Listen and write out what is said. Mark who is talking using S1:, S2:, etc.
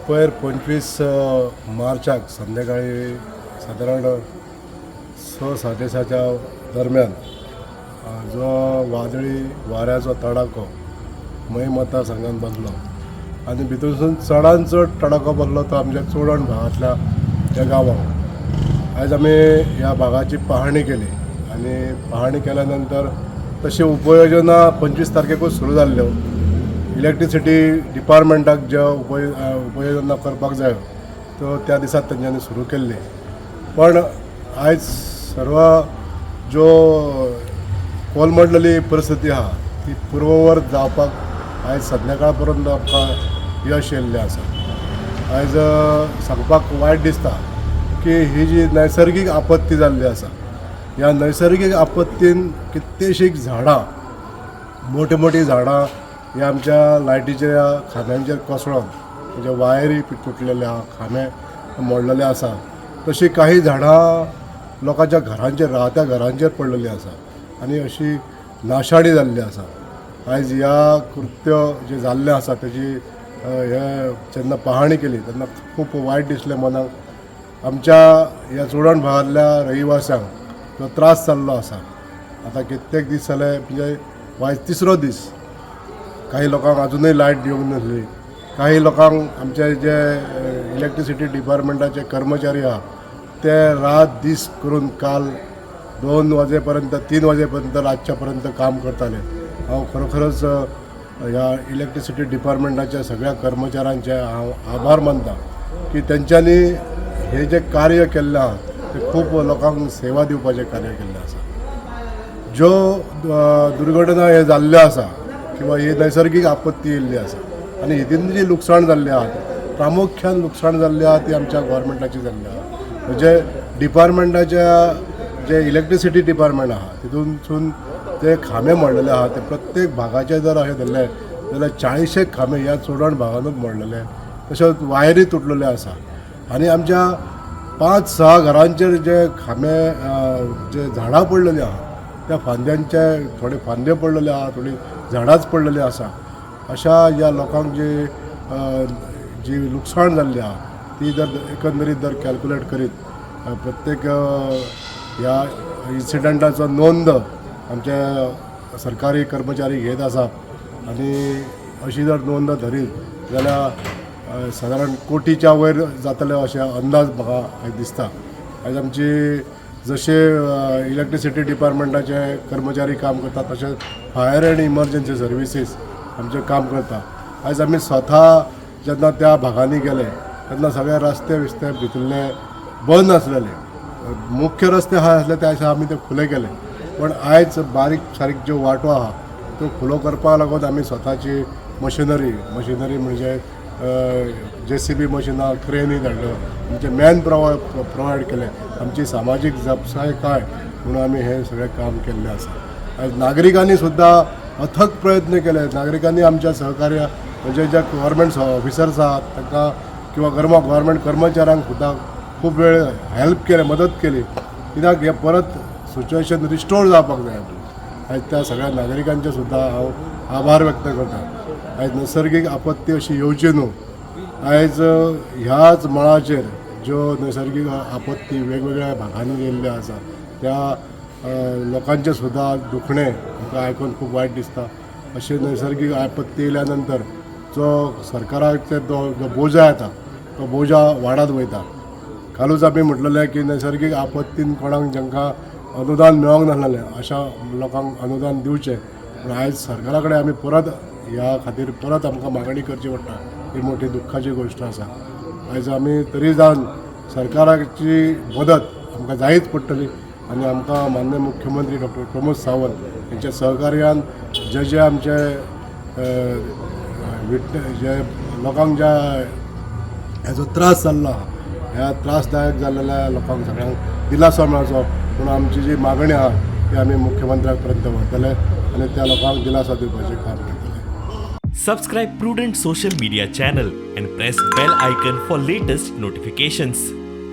S1: पयर 25 मार्चाक संध्याकाळी सादारण 6 साडेसहाच्या दरम्यान जो वादळी वाऱ्याचो तडाखो मये मतदारसंघात बसलो आनी भितरसून चडान चड तडाखो बसलो तो आमच्या चोडण भागांतल्या त्या गांवांक. आयज आमी ह्या भागाची पाहणी केली आनी पाहणी केल्या नंतर तशी उपाययोजना 25 तारखेकूच सुरू जाल्ल्यो. इलेक्ट्रिसिटी डिपार्टमेंटाक ज्यो उपाययोजना करपाक जायो त्यो त्या दिसात तेंच्यांनी सुरू केल्ली, पण आयज सर्व ज्यो कोलमडलेली परिस्थिती आहा ती पुर्ववर जावपाक आयज संध्याकाळ पर्यंत आमकां यश येयल्लें आसा. आयज सांगपाक वायट दिसता की ही जी नैसर्गीक आपत्ती जाल्ली आसा, ह्या नैसर्गीक आपत्तीन कितलीशीं झाडां, मोठी मोठी झाडां ह्या आमच्या लायटीच्या खांब्यांचेर कोसळोन म्हणजे वायरी तुटलेले आहा, खांबे मोडलेले आसा. तशी काही झाडां लोकांच्या घरांचेर, राहत्या घरांचेर पडलेली आसा आनी अशी नाशाडी जाल्ली आसा. आयज ह्या कृत्य जें जाल्लें आसा तेजी हे जेन्ना पाहणी केली तेन्ना खूब वायट दिसलें मनाक. आमच्या ह्या चोडण भागांतल्या रहिवाशांक जो त्रास जाल्लो आसा, आतां कित्येक दीस जाले, म्हणजे आयज तिसरो दीस, काही लोकांक अजुनूय लायट येवंक नासली. काही लोकांक आमचे जे इलेक्ट्रिसिटी डिपार्टमेंटाचे कर्मचारी आहा ते रात दीस करून काल 2 वाजेपर्यंत, 3 वाजेपर्यंत रातच्या पर्यंत काम करताले. हांव खरोखरच ह्या इलेक्ट्रिसिटी डिपार्टमेंटाच्या सगळ्या कर्मचाऱ्यांचे हांव आभार मानता की तेंच्यांनी हे जे कार्य केल्लें आहा ते खूब लोकांक सेवा दिवपाचें कार्य केल्लें आसा. ज्यो दुर्घटना हे जाल्ल्यो आसा किंवा ही नैसर्गीक आपत्ती येयल्ली आसा आनी हितून जी लुकसाण जाल्ली आहा, प्रामुख्यान लुकसाण जाल्ली आहा ती आमच्या गोवोरमेंटाची जाल्ली आहा. म्हणजे डिपार्टमेंटाच्या जे इलेक्ट्रिसिटी डिपार्टमेंट आहा तितूनसून ते खांबे मोडलेले आहा ते प्रत्येक भागाचे जर अशें धरले जाल्यार 40 खांबे ह्या चोडण भागानूच मोडलेले, तशेंच वायरी तुटलेल्यो आसा आनी आमच्या 5-6 घरांचेर जे खांबे जे झाडां पडलेली आहा त्या फांद्यांचे थोडे फांदे पडलेले आहा, थोडी झाडांच पडलेली आसा. अशा ह्या लोकांक जी जी लुकसाण जाल्ली आहा ती जर एकंदरीत जर कॅल्कुलेट करीत प्रत्येक ह्या इन्सिडंटाचो नोंद आमचे सरकारी कर्मचारी घेत आसा आनी अशी जर नोंद धरीत जाल्यार सादारण कोटीच्या वयर जातले अशें अंदाज म्हाका आयज दिसता. आयज आमची जशे इलेक्ट्रिसिटी डिपार्टमेंटाचे कर्मचारी काम करतात तशेंच फायर एंड इमर्जन्सी सर्विसीस आमचें काम करता. आयज आमी स्वता जेन्ना त्या भागांनी गेले तेन्ना सगळे रस्ते बिस्ते भितरले बंद आसलेले, मुख्य रस्ते आहा आसले त्या दिसा आमी ते खुले केले, पण आयज बारीक सारीक ज्यो वाटो आहा त्यो खुलो करपाक लागून आमी स्वताची मशिनरी म्हणजे जेसीबी मशिनां, क्रेनी धाडल्यो, आमचे मॅन प्रोवायड केले. आमची सामाजीक जपसाय म्हणून आमी हें सगळें काम केल्लें आसा. आयज नागरिकांनी सुद्दां अथक प्रयत्न केले. नागरिकांनी आमच्या सहकार्य म्हणजे जे गव्हर्मेंट ऑफिसर्स आहात तांकां किंवा गव्हर्मेंट कर्मचाऱ्यांक सुद्दां खूब वेळ हेल्प केले, मदत केली, कित्याक हें परत सिच्युएशन रिस्टोर जावपाक जाय. आयज त्या सगळ्या नागरिकांचे सुद्दां हांव आभार व्यक्त करता. आयज नैसर्गीक आपत्ती अशी येवची न्हू. आयज ह्याच मळाचेर ज्यो नैसर्गीक आपत्ती वेगवेगळ्या भागांनी येयल्ल्यो आसा त्या लोकांचें सुद्दां दुखणें आमकां आयकून खूब वायट दिसता. अशें नैसर्गीक आपत्ती येयल्या नंतर जो सरकाराचेर जो जो बोजा येता तो बोजा वाडत वयता. कालूच आमी म्हटलेलें की नैसर्गीक आपत्तीन कोणाक जांकां अनुदान मेळोंक नासलेलें अशा लोकांक अनुदान दिवचें, पूण आयज सरकारा कडेन आमी परत ह्या खातीर परत आमकां मागणी करची पडटा. ही मोठी दुख्खाची गोश्ट आसा. आयज आमी तरी जावन सरकाराची मदत आमकां जायच पडटली आनी आमकां माननीय मुख्यमंत्री डॉक्टर प्रमोद सावंत हेंच्या सहकार्यान जे जे आमचे जे लोकांक ज्या हेजो त्रास जाल्लो आहा, ह्या त्रासदायक जाल्लेल्या लोकांक सगळ्यांक दिलासो मेळचो म्हणून आमची जी मागणी आहा ती आमी मुख्यमंत्र्या पर्यंत व्हरतले आनी त्या लोकांक दिलासो दिवपाचें काम करतले.
S2: Subscribe Prudent Social Media channel and press bell icon for latest notifications.